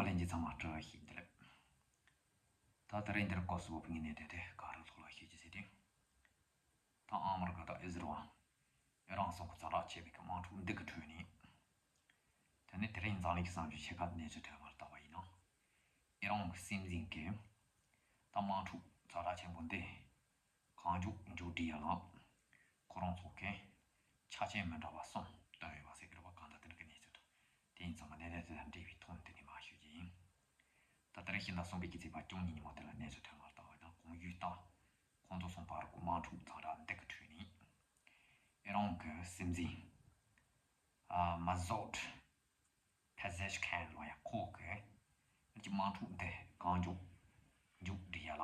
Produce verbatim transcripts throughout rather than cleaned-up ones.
ལྷན་རྒྱས་ཚང་མ་བཀྲ་ཤིས་བདེ་ལེགས། ད་ད་རེས་འདིར་སྐབས་སུ་བབ་པའི་གནད་དོན་དེ་ག་རེ་ཐོག་ལ་ཞུ་རྒྱུ་ཟེར་དུས། ད་ཨ་མི་རི་ཀ་དང་ཨི་ཟི་རལ་ཨི་རན་གསུམ་གྱིས་ཛ་དྲག་ཆེ་བའི་གི་དམག་འཁྲུག་འདི་གི་ཁྲོད་ནས། དེ་ནས་དེ་རིང་འཛམ་གླིང་གི་བསམ་ཚུལ་ཆེ་ཁག་གནས་ཚུལ་ཐོན་པར་བལྟས་པ་ཡིན་ན། ཨི་རན་གྱི་སྲིད་འཛིན་གྱིས་ད་དམག་འཁྲུག་ཛ་དྲག་ཆེན་པོ་འདི་གང་མགྱོགས་མཇུག་སྒྲིལ་ཡ་ལ། ཁོ་རང་ཚོ་གིས་ཆ་རྐྱེན་མི་འདྲ་བ་གསུམ་བཏོན་ཡོད་པ་ཟེར་གྱི་རེད་པ། གང་ལྟར་དེ་འདྲ་གི་གནས་ཚུལ་འདུག་དེ་ཡིན་ཙང་མ་གནད་དོན་དེ་དང་འབྲེལ་བའི་ཐོག་ནས་དེ་ནས་མར་ཞུ་རྒྱུ་ཡིན། ད་ལྟ་རེ་ཤིང་ད་གསུམ་པའི་གི་ཚེས་པ་བཅུ་གཉིས་ཉིན་མོ་དེ་ལ་གནས་ཚུལ་ཐོན་པར་བལྟས་པ་དང་གོང་ཞུས་ལྟར། ཁོང་ཚོ་གསུམ་བར་གྱི་དམག་འཁྲུག་ཛ་དྲག་འདི་གི་ཁྲོད་ནས། ཨི་རན་གྱི་སྲིད་འཛིན། ཨ་མ་སུད་ཕེ་ཟེ་ཤ་ཁན་ལབ་ཡ་ཁོ་གིས། ཀྱི་དམག་འཁྲུག་འདི་གང་མགྱོགས་མཇུག་སྒྲིལ་ཡ་ལ།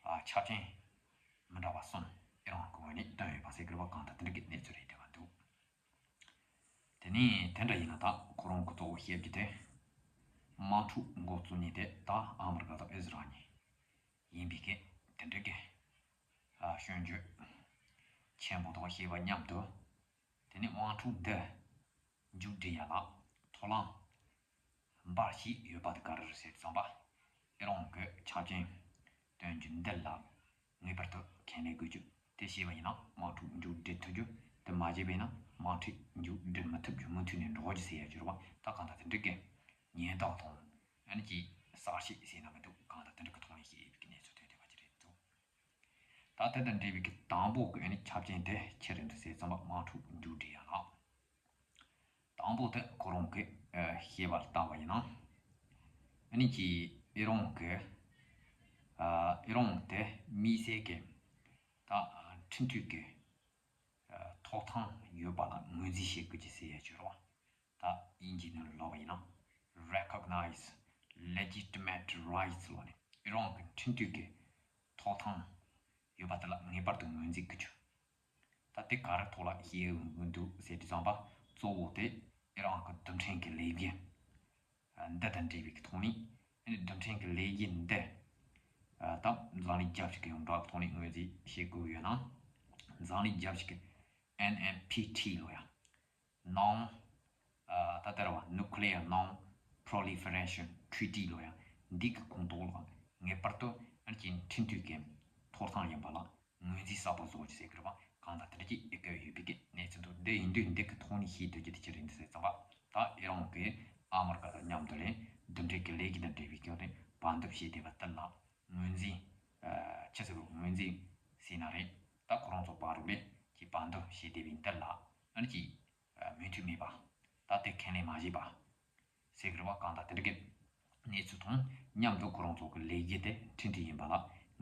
ཨ་ཆ་རྐྱེན་མི་འདྲ་བ་གསུམ་ཨི་རན་གྱི་ངོས་ནས་བཏོན་ཡོད་པ་ཟེར་གྱི་རེད་པ། གང་ལྟར་དེ་འདྲ་གི་གནས་ཚུལ་རེད་བསྡད་པ་འདུག་དེ་ནས་དེ་འདྲ་ཡིན་ན་ད་ཁོ་རང་གི་གཙོ་བོ་བཤད་རྒྱུ་དེ། དམག་འཁྲུག་འགོ་བཙུགས་མཁན་དེ་ད་ཨ་མི་རི་ཀ་དང་ཨི་ཟི་རལ་གཉིས་ཡིན་པའི་གི་དེ་འདྲ་གི་ཨ་སྐྱོན་བརྗོད་ཆེན་པོ་དག་བྱས་པ་མཉམ་དུ། དེ་ནས་དམག་འཁྲུག་འདི་མཇུག་སྒྲིལ་ཡ་ལ་ཐོག་ལམ་འབའ་ཞིག་ཡོད་པ་དེ་ག་རེ་རེད་ཟེར་ཙམ་པ། ཨི་རན་གྱི་ཆ་རྐྱེན་བཏོན་རྒྱུ་འདི་ལ་ངེས་པར་དུ་ཁས་ལེན་དགོས་རྒྱུ་དེ་བྱས་པ་ཡིན་ན་དམག་འཁྲུག་མཇུག་སྒྲིལ་ཐུབ་རྒྱུ། དེ་མ་བྱས་པ་ཡིན་ན་དམག་འཁྲུག་མཇུག་སྒྲིལ་མི་ཐུབ་རྒྱུ། མུ་མཐུད་ནས་འགྲོ་རྒྱུ་ཟེར་ཡ་གྱུར་པ། ད་གང་ལྟར་དེ་འདྲ་གི་ཉེན་བརྡ་དང་ཨ་ནི་ཀྱི་གསལ་བཤད་ཟེར་ན་མི་འདུག་གང་ལྟར་དེ་འདྲ་གི་ཐོག་ནས་བཤད་ཡོད་པའི་གནས་ཚུལ་ཐོན་བསྡད་པ་ཅིག་རེད་འདུག་ད་དེ་དང་འབྲེལ་བའི་གི་དང་པོ་གི་ཨ་ནི་ཁྱབ་ཆེན་དེ་ཆི་རེད་འདུག་ཟེར་ཙམ་པ། དམག་འཁྲུག་མཇུག་སྒྲིལ་ཡ་ལ། དང་པོ་དེ་ཁོ་རང་གི་ཨ་བཤད་པར་བལྟས་པ་ཡིན་ན། ཨ་ནི་ཀྱི་ཨི་རན་གི་ཨ་ཨི་རན་དེ་དམིགས་བསལ་གི་ད་ཁྲིམས་མཐུན་གི་ཨ་ཐོབ་ཐང་ཡོད་པ་ལ་ངོས་འཛིན་བྱེད་དགོས་ཀྱི་ཟེར་ཡ་གྱུར་པ། ད་དབྱིན་ཇིའི་ནང་ལ་ལབ་པ་ཡིན་ན། Recognize legitimate rights ལབ་ནས་ཨི་རན་གྱི་ཁྲིམས་མཐུན་གྱི་ཐོབ་ཐང་ཡོད་པ་དེ་ལ་ངེས་པར་དུ་ངོས་འཛིན་དགོས་རྒྱུ། ད་དེ་ག་རེ་ཐོག་ལ་བཤད་འདུག་ཟེར་དུས་ཙམ་པ། གཙོ་བོ་དེ་ཨི་རན་གྱི་རྡུལ་ཕྲན་གྱི་ལས་འགུལ་འདི་དང་འབྲེལ་བའི་ཐོག་ནས། ཨ་ནི་རྡུལ་ཕྲན་གྱི་ལས་འགུལ་འདི་ད་འཛམ་གླིང་རྒྱབ་ཞིག་གི་ཡོངས་གྲགས་ཐོག་ནས་ངོས་འཛིན་བྱེད་དགོས་ཡོད་ན། འཛམ་གླིང་རྒྱབ་ཞིག་གི་N N P T ལབ་ཡ། Non ཨ་ད་ལྟར་བ་Nuclear Non-Proliferation Treaty ལབ་ཡ། འདི་གི་ཁོངས་གཏོགས་ལ་ངེས་པར་དུ་ཨ་ནི་ཁྲིམས་མཐུན་གྱི་ཐོབ་ཐང་ཡིན་པ་ལ་ངོས་འཛིན་གསར་པ་བཟོ་རྒྱུ་ཟེར་གྱི་རེད་པ། གང་ལྟར་དེ་འདྲ་ཅིག་བཀོད་ཡོད་པའི་གི་གནས་ཚུལ་འདུག་འདི་ཡིན་དུས་འདི་གི་ཐོག་ནས་ཤེས་ཐུབ་རྒྱུ་དེ་ཅི་རེད་འདུག་ཟེར་ཙམ་པ། ད་ཨི་རན་གྱིས་ཨ་མི་རི་ཀ་དང་མཉམ་དུ་ལས་རྡུལ་ཕྲན་གྱི་ལས་འགུལ་དང་འབྲེལ་བའི་སྐོར་ནས་བར་འདུམ་བྱས་བསྡད་པ་དེ་ལ་ངོས་འཛིན་ཨ་ཆི་ཟེར་དགོས། ངོས་འཛིན་ཟེར་ན་རེད། ད་ཁོ་རང་ཚོ་བར་རུ་ལས་ཀྱི་བར་འདུམ་བྱས་བསྡད་པའི་འདི་ལ་ཨ་ནི་ཀྱི་ཨ་མོས་མཐུན་མེད་པ། ད་དེ་ཁས་ལེན་མ་བྱས་པ་ཟེར་གྱི་རེད་པ། གང་ལྟར་དེ་འདྲ་གི་གནས་ཚུལ་དང་མཉམ་དུ་ཁོ་རང་ཚོ་གི་ལས་འགུལ་དེ་ཁྲིམས་མཐུན་ཡིན་པ་ལ་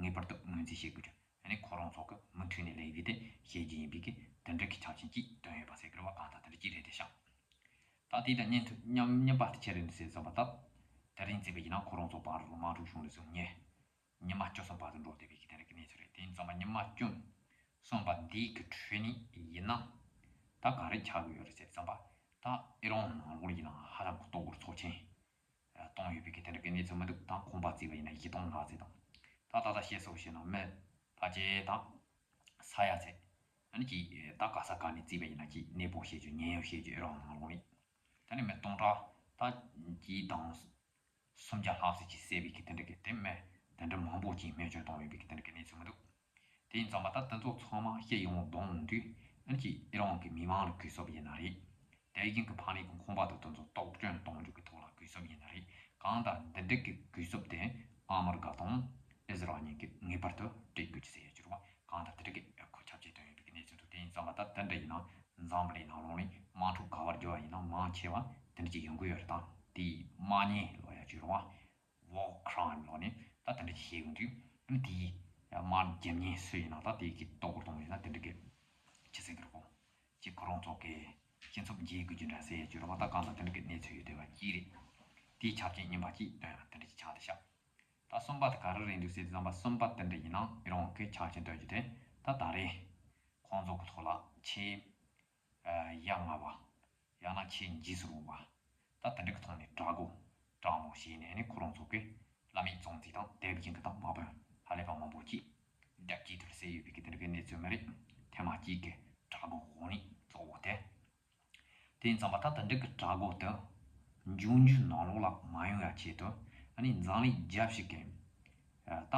ངེས་པར་དུ་ངོས་འཛིན་བྱེད་དགོས་རྒྱུ། ཨ་ནི་ཁོ་རང་ཚོ་གི་མུ་མཐུད་ནས་ལས་འགུལ་དེ་བྱེད་རྒྱུ་ཡིན་པའི་གི་དེ་འདྲ་གི་ཆ་རྐྱེན་གཅིག་བཏོན་ཡོད་པ་ཟེར་གྱི་རེད་པ། གང་ལྟར་དེ་འདྲ་གཅིག་རེད་དེ་ཤག་ད་དེ་དང་གཉིས་ཐུ་མཉམ་གཉིས་པ་དེ་ཆི་རེད་འདུག་ཟེར་ཙམ་པ། ད་དེ་རིང་བརྩིས་པ་ཡིན་ན་ཁོ་རང་ཚོ་བར་རུ་དམག་འཁྲུག་བྱུང་ནས་བཟུང་ཉེ་ཉི་མ་བཅུ་གསུམ་བར་དུ་འགྲོ་བསྡད་པའི་གི་དེ་འདྲ་གི་གནས་ཚུལ་རེད། དེ་ཡིན་ཙམ་པ་ཉི་མ་བཅུ་གསུམ་པ་འདིའི་གི་ཁྲོད་ནས་ཡིན་ན་ད་ག་རེ་ཆགས་ཀྱི་ཡོད་རེད་ཟེར་ཙམ་པ། ད་ཨི་རན་ནང་ལོགས་ཡིན་ན་ཧ་ཅང་གི་ལྟོ་གོས་ཚབས་ཆེན་གཏོང་ཡོད་པའི་གི་དེ་འདྲ་གི་གནས་ཚུལ་མི་འདུག་ད་ཁང་པ་བརྩིས་པ་ཡིན་ན་བཞི་སྟོང་ལྔ་བརྩིས་དང་། ད་ད་ལྟ་བཤད་སྲོལ་བྱས་ན་མི་ཕལ་ཆེར་ད་ས་ཡ་ཚད། ཨ་ནི་ཀྱི་ད་ག་ས་ག་ནས་བརྩིས་པ་ཡིན་ན་ཀྱི་གནས་སྤོ་བྱེད་རྒྱུ་ཉེན་གཡོལ་བྱེད་རྒྱུ་ཨི་རན་ནང་ལོགས་ནས། ད་ནི་མི་སྟོང་ཕྲག་ད་ཀྱི་དང་སུམ་བརྒྱ་ལྷག་ཙམ་ཅིག་བསད་པའི་གི་དེ་འདྲ་གི་དེ་མི་དེ་འདྲ་མང་པོ་ཅིག་རྨས་སྐྱོན་བཏང་ཡོད་པའི་གི་དེ་འདྲ་གི་གནས་ཚུལ་མི་འདུག་དེ་ཡིན་ཙང་མ་ད་དེ་ཚོ་ཚང་མ་སྤྱི་ཡོངས་བསྡོམས་དུས་ཨ་ནི་ཀྱི་ཨི་རན་གི་མི་མང་ལ་གུས་ཞབས་ཡིན་ན་རེད། དེ་བཞིན་གི་ཕ་ནི་གི་ཁང་པ་དང་དེ་ཚོ་གཏོར་སྐྱོན་གཏོང་རྒྱུ་གི་ཐོག་ལ་གུས་ཞབས་ཡིན་ན་རེད། གང་ལྟར་འདི་འདྲ་གི་གུས་ཞབས་དེ་ཨ་མི་རི་ཀ་དང་ཨི་ཟི་རལ་གཉིས་ཀྱིས་ངེས་པར་དུ་སྤྲད་དགོས་ཀྱི་ཟེར་ཡ་གྱུར་པ། གང་ལྟར་དེ་འདྲ་གི་ཁོ་ཁྱབ་ཆེ་དོན་ཡོད་པའི་གི་གནས་ཚུལ་འདུག་དེ་ཡིན་ཙང་མ་ད་དེ་འདྲ་ཡིན་ན་འཛམ་གླིང་ནང་ལོགས་ནས་དམག་འཁྲུག་ག་པར་འགྱུར་བ་ཡིན་ན་མང་ཆེ་བ་དེ་འདྲ་ཅིག་ཡོང་གི་ཡོད་རེད། ད་དེའི་དམག་ཉེས་ལབ་ཡ་གྱུར་པ། War crime ལབ་ནས་ད་དེ་འདྲ་ཅིག་བྱེད་ཡོང་དུས་ཨ་ནི་དེའི་དམག་རྒྱབ་མཁན་སུ་ཡིན་ན་ད་དེའི་གི་ལྟོ་གོས་གཏོང་ཡིན་ན་དེ་འདྲ་གི་ཅི་ཟེར་གི་རེད་གོ། ཅིག་ཁོ་རང་ཚོ་གི་སྤྱི་ཚོགས་འཇིགས་དགོས་ཀྱི་འདྲ་ཟེར་ཡ་གྱུར་པ། ད་གང་ལྟར་དེ་འདྲ་གི་གནས་ཚུལ་ཡོད་བསྡད་པ་ཅིག་རེད། དེའི་ཆ་རྐྱེན་གཉིས་པ་ཅིག་བཏོན་ཡ་དེ་འདྲ་ཅིག་ཆགས་བསྡད་ཤག་ད་གསུམ་པ་དེ་ག་རེ་རེད་འདུག་ཟེར་དུས་ཙམ་པ་གསུམ་པ་དེ་འདྲ་ཡིན་ན་ཨི་རན་གྱི་ཆ་རྐྱེན་སྟོན་རྒྱུ་དེ་ད་ད་རེས་ཁོང་ཚོ་གི་ཐོག་ལ་ཆེས་ཡ་ང་བ། ཡང་ན་ཆེས་འཇིགས་སུ་རུང་བ། ད་དེ་འདྲ་གི་ཐོག་ནས་དྲག་རྒོལ་དྲག་མོ་བྱས་ནས་ནི་ཁོ་རང་ཚོ་གི་བླ་མའི་གཙོ་འཛིན་དང་དེ་བཞིན་གྱི་ད་དམག་དཔོན་ཧ་ལས་པ་མང་པོ་ཅིག་རྒྱལ་སྤྱིའི་ཐོག་བསད་ཡོད་པའི་གི་དེ་འདྲ་གི་གནས་ཚུལ་མི་རེད། ཐེངས་མ་གཅིག་གི་དྲག་རྒོལ་འོག་ནས་གཙོ་བོ་དེ། དེ་ཡིན་ཙང་མ་ད་དེ་འདྲ་གི་དྲག་རྒོལ་དེ་ འབྱུང་འགྱུར་ནང་ལོགས་ལ་མ་ཡོང་ཡ་ཆེད་དུ་ཨ་ནི་འཛམ་གླིང་རྒྱལ་སྤྱི་གི་ད་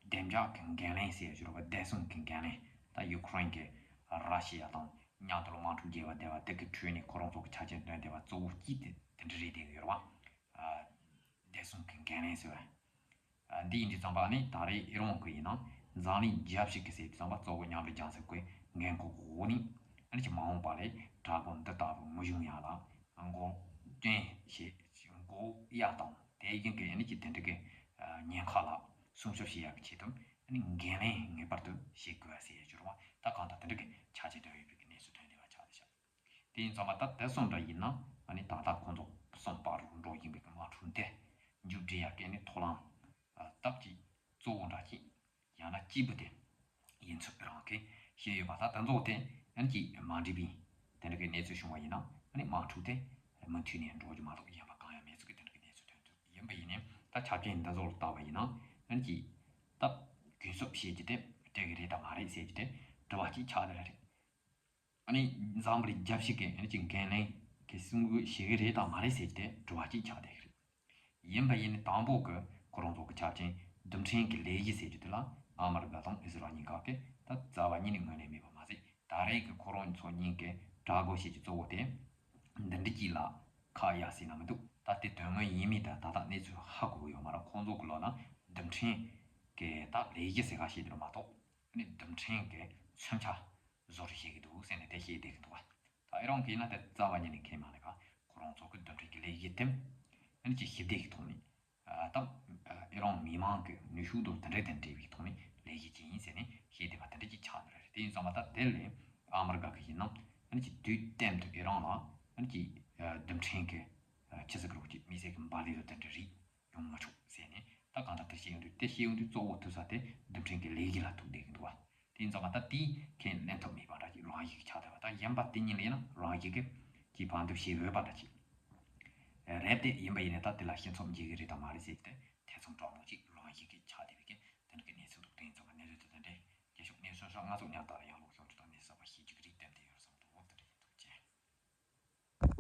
བདེ་འཇགས་ཀྱི་འགན་ལེན་ཟེར་ཡ་ཞིག་རེད་བ། བདེ་སྲུང་གི་འགན་ལེན། ད་ཡུ་ཁུ་རེན་གྱི་ར་ཤི་ཡ་དང་མཉམ་དུ་ལ་དམག་འཁྲུག་བརྒྱབ་པ་དེ་བ་དེ་གི་ཁྲོད་ནས་ཁོ་རང་ཚོ་གི་ཆ་རྐྱེན་བཏོན་བསྡད་པ་གཙོ་བོ་གཅིག་དེ་དེ་འདྲ་རེད་བསྡད་ཡོད་རེད་བ། བདེ་སྲུང་གི་འགན་ལེན་ཟེར་བ། འདི་ཡིན་དུས་ཙམ་པ་ནི་ད་རེས་ཨི་རན་གྱི་ཡིན་ན་འཛམ་གླིང་རྒྱལ་སྤྱི་གི་ཟེར་དུས་ཙམ་པ་གཙོ་བོ་མཉམ་འབྲེལ་རྒྱལ་ཚོགས་ཀྱི་འགན་ཁུར་འོག་ནས་ཨ་ནི་ཅིག་མ་འོངས་པ་ལས་དྲག་པོ་འདི་ལྟ་བུ་མི་འབྱུང་ཡ་ལ་འགོག་རྐྱེན་བྱེད་འགོག་ཡ་དང་དེ་བཞིན་གྱི་ཨ་ནི་ཅིག་དེ་འདྲ་གི་ཉེན་ཁ་ལ་སྲུང་སྐྱོབ་བྱེད་ཡ་གི་ཆེད་དུ་ཨ་ནི་འགན་ལེན་ངེས་པར་དུ་བྱེད་དགོས་ཟེར་ཡ་ཅིག་རེད་བ། ད་གང་ལྟར་དེ་འདྲ་གི་ཆ་རྐྱེན་བཏོན་ཡོད་པའི་གི་གནས་ཚུལ་ཐོན་བསྡད་པ་ཆགས་བསྡད་ཤག་དེ་ཡིན་ཙང་མ་ད་དེ་གསུམ་འདྲ་ཡིན་ན་ཨ་ནི་ད་ལྟ་ཁོང་ཚོ་གསུམ་བར་རུ་འགྲོ་བཞིན་པའི་གི་དམག་འཁྲུག་དེ་མཇུག་སྒྲིལ་ཡ་གི་ནི་ཐོག་ལམ་སྟབས་ཀྱི་གཙོ་བོ་འདྲ་ཅིག་ཡང་ན་གཅིག་པུ་དེ་ཡིན་ཚུལ་རང་གི་བཤད་ཡོད་པ། ད་དེ་ཚོ་དེ་ཨ་ནི་ཅིག་མ་འགྲིག་པའི་དེ་འདྲ་གི་གནས་ཚུལ་བྱུང་བ་ཡིན་ན་ཨ་ནི་དམག་འཁྲུག་དེ་མུ་མཐུད་ནས་འགྲོ་རྒྱུ་མ་གཏོགས་གཞན་པ་གང་ཡང་མེད་ཚུལ་གི་དེ་འདྲ་གི་གནས་ཚུལ་ཐོན་འདུག་ཡིན་པ་ཡིན་ནའི་ད་ཆ་རྐྱེན་འདི་ཚོ་ལ་བལྟས་པ་ཡིན་ན་ཨ་ནི་ཅིག་ད་གུན་གསབ་བྱེད་རྒྱུ་དེ་སྤྲད་གི་རེད་དམ་མ་རེད་ཟེར་རྒྱུ་དེ་དྲི་བ་གཅིག་ཆགས་བསྡད་རེད། ཨ་ནི་འཛམ་བུ་གླིང་རྒྱལ་སྤྱི་གི་ཨ་ནི་ཅིག་འགན་ལེན་གྱི་སྲུང་སྐྱོབ་བྱེད་ཀྱི་རེད་དམ་མ་རེད་ཟེར་གྱི་དེ་དྲི་བ་གཅིག་ཆགས་བསྡད་ཀྱི་རེད། ཡིན་པ་ཡིན་ནི་དང་པོ་གི་ཁོ་རང་ཚོ་གི་ཆ་རྐྱེན་རྡུལ་ཕྲན་གྱི་ལས་གཞི་ཟེར་རྒྱུ་དེ་ལ་ཨ་མི་རི་ཀ་དང་ཨི་སི་རལ་གཉིས་ཀ་གི་ད་རྩ་བ་ཉིད་ནས་ངོས་ལེན་མེད་པ་མ་ཟད། ད་རེས་ཀྱི་ཁོ་རང་ཚོ་གཉིས་ཀྱི་དྲག་རྒོལ་བྱེད་རྒྱུ་གཙོ་བོ་དེ་འདི་འདྲ་གཅིག་ལ་ཁག་ཡ་ཟེར་ན་མི་འདུག་ད་དེ་དོན་དངོས་ཡིན་མིན་ད་ད་ལྟ་གནས་ཚུལ་ཧ་གོ་གི་ཡོད་མ་རེད། ཁོང་ཚོ་གི་ལོག་ན་རྡུལ་ཕྲན་གྱི་ད་ལས་གཞི་ཟེར་ག་ཞིག་དེ་རུ་མ་གཏོགས་ཨ་ནི་རྡུལ་ཕྲན་གྱི་མཚོན་ཆ་བཟོ་རུ་བྱེད་ཀྱི་འདུག་ཟེར་ནས་དེ་བཤད་བསྡད་ཀྱི་འདུག་བ། ད་ཨི་རན་གྱི་ཡིན་ན་དེ་རྩ་བ་ཉིད་ནས་ཁས་མ་ལེན་ག་ཁོ་རང་ཚོ་གི་རྡུལ་ཕྲན་གྱི་ལས་གཞི་དེ་ཨ་ནི་ཅིག་ཞི་བདེ་གི་ཐོག་ནས་ད་ཨི་རན་མི་མང་གི་ནུས་ཤུགས་དང་དེ་འདྲ་དང་འབྲེལ་བའི་ཐོག་ནས་ལས་གཞི་ཅིག་ཡིན་ཟེར་ནས་བཤད་བསྡད་པ་དེ་འདྲ་ཅིག་ཆགས་ནི་རེད། དེ་ཡིན་ཙང་མ་ད་དེ་ལས་ཨ་མི་རི་ཀ་གི་ཡིན་ན་ཨ་ནི་ཅིག་དུས་གཏན་དུ་ཨི་རན་ལ་ཨ་ནི་ཅིག་རྡུལ་ཕྲན་གྱི་ཆི་ཟེར་གི་རེད། ཅིག་དམིགས་བསལ་གྱི་འབར་རྡོག་དང་དེ་འདྲ་རིགས་ཡོང་མི་ཆོག་ཟེར་ནས་ད་གང་ལྟར་དེ་བཤད་ཡོང་དུས་དེ་བཤད་ཡོང་དུས་གཙོ་བོ་ཐུག་ས་དེ་རྡུལ་ཕྲན་གྱི་ལས་གཞི་ལ་ཐུག་བསྡད་ཀྱི་འདུག་བ། དེ་ཡིན་ཙང་མ་ད་དེའི་ཁས་ལེན་ཐུབ་མེད་པ་འདྲ་ཅིག་རང་བཞིན་གྱིས་ཆགས་བསྡད་པ། ད་གཞན་པ་དེ་གཉིས་ལ་ཡིན་ན་རང་བཞིན་གྱིས་ཀྱི་ཕན་ཐོགས་བྱེད་འོས་པ་འདྲ་ཅིག་རེད་དེ། ཡིན་པ་ཡིན་ནའི་ད་དེ་ལ་སྤྱི་ཚོགས་འཇིགས་ཀྱི་རེད་དམ་མ་རེད་ཟེར་གྱི་དེ་ཐེ་ཚོམ་དྲག་མོ་ཅིག་རང་བཞིན་གྱིས་ཆགས་བསྡད་པའི་གི་དེ་འདྲ་གི་གནས་ཚུལ་འདུག་དེ་ཡིན་ཙང་མ་གནས་ཚུལ་དེ་དེ་འདྲའི་རྒྱལ་ཤོག་གནས་ཚུལ་སོགས་ང་ཚོ་ཉག་ལྟར།